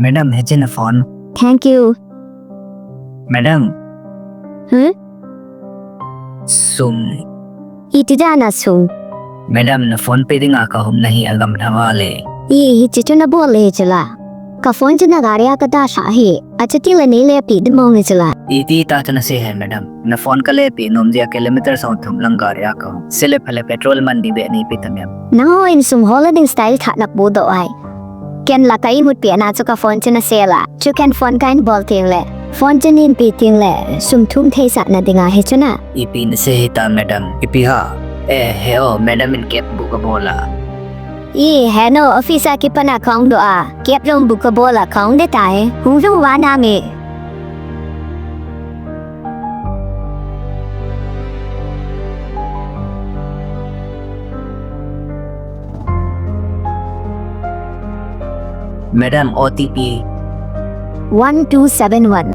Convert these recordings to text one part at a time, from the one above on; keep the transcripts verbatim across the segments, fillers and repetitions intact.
Madam, hiche na phone. Thank you. Madam. Hmm? Sum. Iti dan a sum? Madam, na PhonePe dinga kahom nahi, agamlha vale. Hiche chu nabol le chula. Ka phone chu na gari a kadalha ahi. Achuti le neile pe ding mong e chula. Iti tah chu nasei ham, madam. Na phone kale pe nom jeh a kilometer somthum lang gari a kahung. Sele phale petrol man ding beh neipe tangem. Nangho in sum hol ding style thah napu doh ai. Ken la ka imut peh na chu ka phone chu nasel a. Chu ken phone kahin bol teng le, phone chu neipe teng le, sum thum thei sah na dinga hi chu na. Ipi nasei hita, madam? Ipi ham? Eh, he o, madam in cab book abol a. I, he nu, office a kipat na kahung doh a, cab jong book abol a kahung ding tai. Hung jong vana me. Madam, O T P. One two seven one.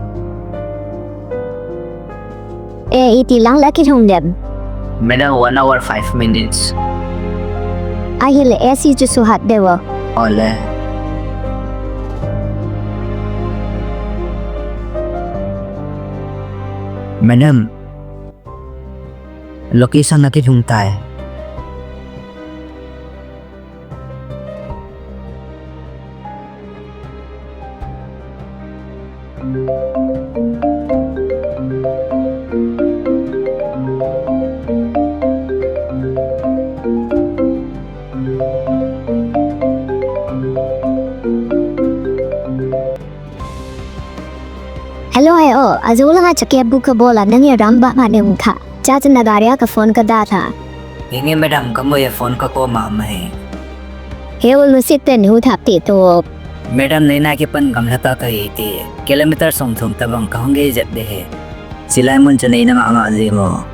Eh, iti lang la kilhung dem? Madam, one hour, five minutes. Ahile A C chu suhat deh o. Ole. Madam, location a kilhung tai. Hello, he o, ajou langa chu cab book kabol a, nangin rang ba ma ne um tha. Cha chu na gari a ka phone kadalha. Henge madam, kamui a phone ka koma um ahi. He o, lungset tah in hu thah peh tao. Madam, nei na kipan gamlha tah kahi ti. Kilometer somthum tabang kahung gei jep ding ahi. Chilai mun chu nei na ngah ngah jing o.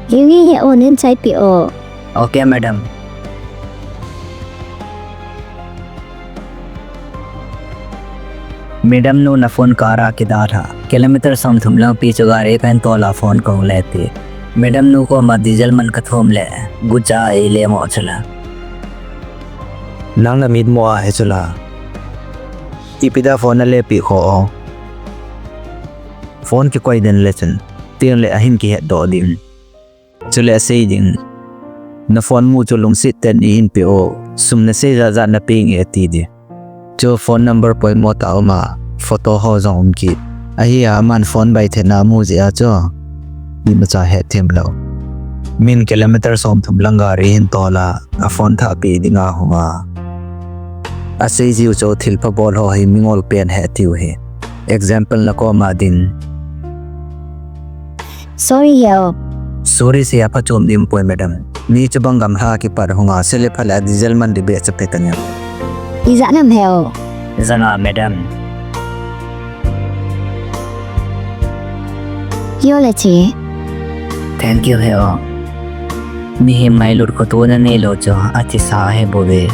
Henge he o, nen chai peh o. Okay, madam. Madam nu na phone car a kidalha. Kilometer somthum lang pi chu gari kahin tol a phone kahung le ti. Madam nu koma diesel man kathum le, gucha eile mo chula. Nang na mit mo ahi chula. Ipi dia phone nale peh kho o. Phone kikoi den le chun, tin le ahin kihet doh ding. Chule asei ding. Na phone mu chu lungset tah in eihin pe o. Sum nasei jat jat napeng e ati ding. Chu phone number poimo tah um a, photo ho jong um kit. Ahi a, aman phone baithet na amu jeh a chu. Imacha hetthem lou. Min kilometer somthum lang gari hin tol a, a phone thah pe dinga hung a. Asei jiu chu thilpha bol ho hi mingol pen ahi tiu hi. Example na koma din. Sorry he o. Sorry sei a phachom ding um poi madam. Mi chu bang gamlha kipat hung a, sele phale a diesel man ding beh chu pe tangem. Ijat nam he o. Janga madam. Yo le che. Thank you he o. Mihem ngailut khoto nanei lou chu athisa ahi bou ve.